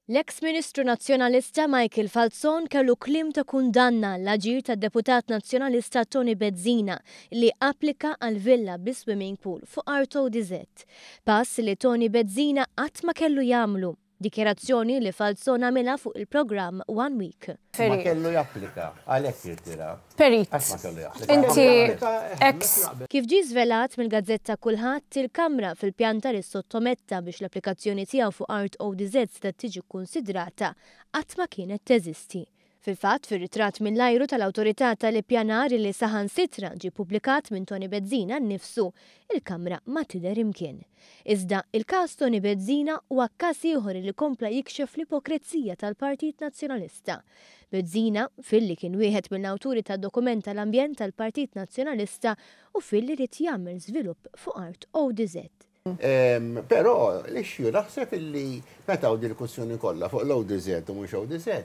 L-eks Ministru Nazzjonalista Michael Falzon kellu kliem ta' kundanna għall-aġir tad-Deputat Nazzjonalista Toni Bezzina li applika għal villa bi swimming pool fuq art ODZ. Pass li Toni Bezzina qatt ma kellu jagħmlu. Dikjarazzjoni li Falzon għamilha fuq il-programm One Week. Ma kellu japplika, għalhekk irtira. Perit, Għax ma kellu japplika. inti ex Kif ġie żvelat mill-gazzetta Kullħadd, il-Kamra fil-pjanta li ssottometta biex l-applikazzjoni tiegħu fuq art ODZ setgħet tiġi kkunsidrata qatt ma kienet teżisti. Fil-fatt, fir-ritratt mill-ajru tal-Awtorità tal-Ippjanar li saħansitra ġie ppubblikat minn Toni Bezzina nnifsu, il-Kamra ma tidher imkien. Iżda, il-każ Toni Bezzina huwa każ ieħor li kompla jikxef l-ipokrezija tal-Partit Nazzjonalista. Bezzina, filli kien wieħed mill-awturi tad-dokument tal-ambjent tal-Partit Nazzjonalista u filli ried jagħmel żvilupp fuq art ODZ. Però l-issue naħseb illi meta hawn din il-kwistjoni kollha fuq l-ODZ u mhux ODZ,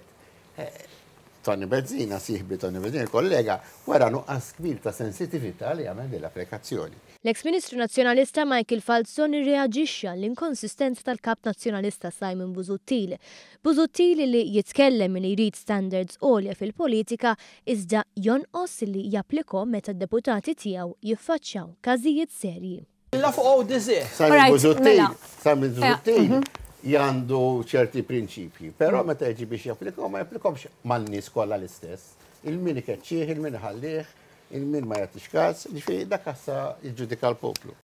Tony Bezzina, sieħbi Tony Bezzina, kollega, wera nuqqas kbir ta' sensitività li għamel din l-applikazzjoni. L-eks Ministru Nazzjonalista Michael Falzon irreaġixxa għall-inkonsistenza tal-Kap Nazzjonalista Simon Busuttil. Busuttil li jitkellem li jrid standards għolja fil-politika iżda jonqos li japplikhom meta d-deputati tiegħu jiffaċċjaw każijiet serji. Illa fuq ODZ. Simon Busuttil, mela. Simon Busuttil jandu ċerti prinċipji, però meta jiġi biex japplikom, ma japplikomx man-nies kollha l-istess. Il-min ikeċċih, il-min iħallih, il-min ma jagħtix każ, ġifieri dak issa jiġġudika l-poplu.